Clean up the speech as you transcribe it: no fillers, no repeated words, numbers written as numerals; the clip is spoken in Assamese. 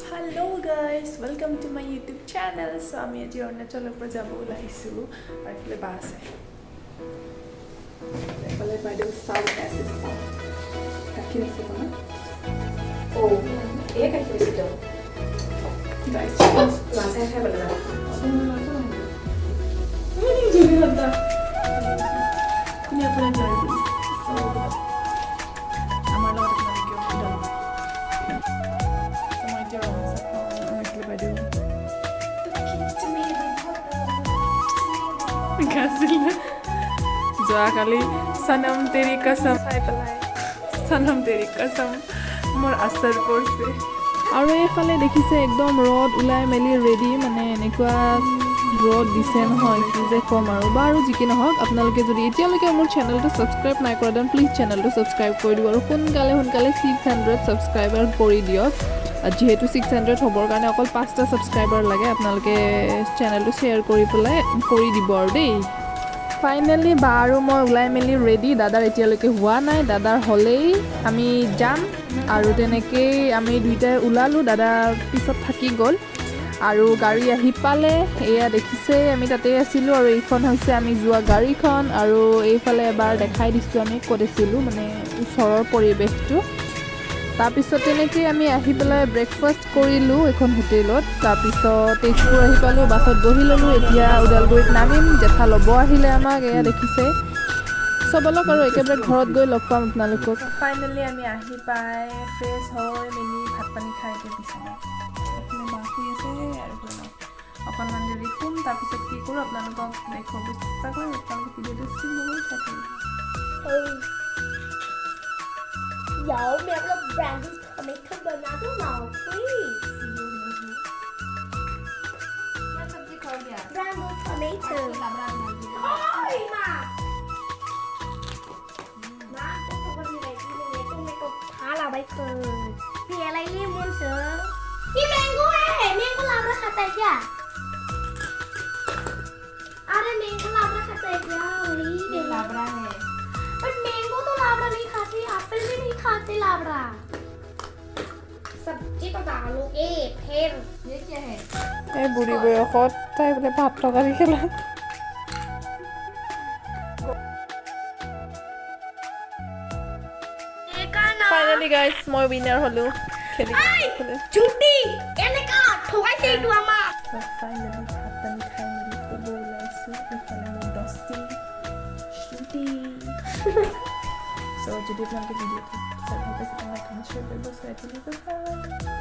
Hello guys, welcome to my YouTube channel. So আমি আজি অৰুণাচলৰ পৰা যাব ওলাইছোঁ আৰু এইফালে বা আছে, এইফালে বাইদেউ চাহ বনাই আছে। চাহ, গাখীৰ আছে বনা। অ' এই গাখীৰ বেছি তেওঁ। গাইজ। লাল চাহ খাই পেলাই যাম। কোনে আপোনাৰ জয় কৰিছে? আমাৰ লগত আপোনালোকেও ওলাব। So, মই এতিয়া ৰঙা চাহ খাওঁ আৰু এইফালে বাইদেউ গাইছিলে যোৱাকালি সনম তেৰি কচম চাই পেলাই। সনম তেৰি কচম মোৰ আচৰ পৰিছে। আৰু এইফালে দেখিছে, একদম ৰ'দ ওলাই মেলি ৰেডি। মানে এনেকুৱা ৰ'দ দিছে নহয়, কি যে ক'ম আৰু। বাৰু যি কি নহওক, আপোনালোকে যদি এতিয়ালৈকে মোৰ চেনেলটো ছাবস্ক্ৰাইব নাই কৰা, then please চেনেলটো ছাবস্ক্ৰাইব কৰি দিব আৰু সোনকালে সোনকালে 600 ছাবস্ক্ৰাইবাৰ কৰি দিয়ক। যিহেতু 600 হ'বৰ কাৰণে অকল পাঁচটা ছাবস্ক্ৰাইবাৰ লাগে। আপোনালোকে চেনেলটো শ্বেয়াৰ কৰি পেলাই কৰি দিব আৰু দেই। ফাইনেলি বা আৰু মই ওলাই মেলি ৰেডি। দাদাৰ এতিয়ালৈকে হোৱা নাই, দাদাৰ হ'লেই আমি যাম। আৰু তেনেকেই আমি দুইটাই ওলালোঁ, দাদা পিছত থাকি গ'ল। আৰু গাড়ী আহি পালে, এয়া দেখিছেই, আমি তাতেই আছিলোঁ। আৰু এইখন হৈছে আমি যোৱা গাড়ীখন। আৰু এইফালে এবাৰ দেখাই দিছোঁ আমি ক'ত আছিলোঁ, মানে ওচৰৰ পৰিৱেশটো। তাৰপিছত তেনেকেই আমি আহি পেলাই ব্ৰেকফাষ্ট কৰিলোঁ এখন হোটেলত। তাৰপিছত তেজপুৰ আহি পালোঁ, বাছত বহি ল'লোঁ। এতিয়া ওদালগুৰিত নামিম। জেঠা ল'ব আহিলে আমাক, এয়া দেখিছে। চ' ব'লক আৰু একেবাৰে ঘৰত গৈ লগ পাম আপোনালোকক। ফাইনেলি আমি আহি পাই ফ্ৰেছ হৈ মেলি ভাত পানী খাই এতিয়া বিচনাত। এইফালে মা শুই আছে আৰু এইফালে মই অকণমান দেৰি শুম। তাৰপিছত কি কৰোঁ আপোনালোকক দেখুৱাব চেষ্টা কৰিম। আপোনালোকে ভিডিঅ'টো স্কিপ নকৰি চাই থাকিব। Yo, मेरे लोग ब्रांडेड टोमेटो बना दो ना, प्लीज। क्या सब्जी खाओगे आप? Branded tomato. लाबड़ा बना दी। माँ माँ तो ये मैंगो है, मैंगो लाबड़ा खाता है क्या? अरे, मैंगो लाबड़ा खाता है क्या? वही ये मैंगो। लाबड़ा है। बट मैंगो तो लाबड़ा नहीं खाते, एप्पल भी नहीं खाते लाबड़ा। सब्जी तो डालोगे फिर। ये क्या है? এই বুঢ়ী বয়সত তাই বোলে ভাত তৰকাৰী খেলা। ফাইনেলি গাইজ, মই উইনাৰ হ'লোঁ খেলি খেলি। झूठी, এনেকা ঠগাইছে এইটো আমাক। ফাইনেলি ভাত পানী খাই মেলি শুব ওলাইছোঁ। এইফালে মোৰ দস্তি শ্ৰুতি। চ' যদি আপোনালোকে ভিডিঅ'টো চাই ভাল পাইছে, তেনেহ'লে কমেণ্ট, শ্বেয়াৰ কৰিব। চ' আজিলৈ বাই।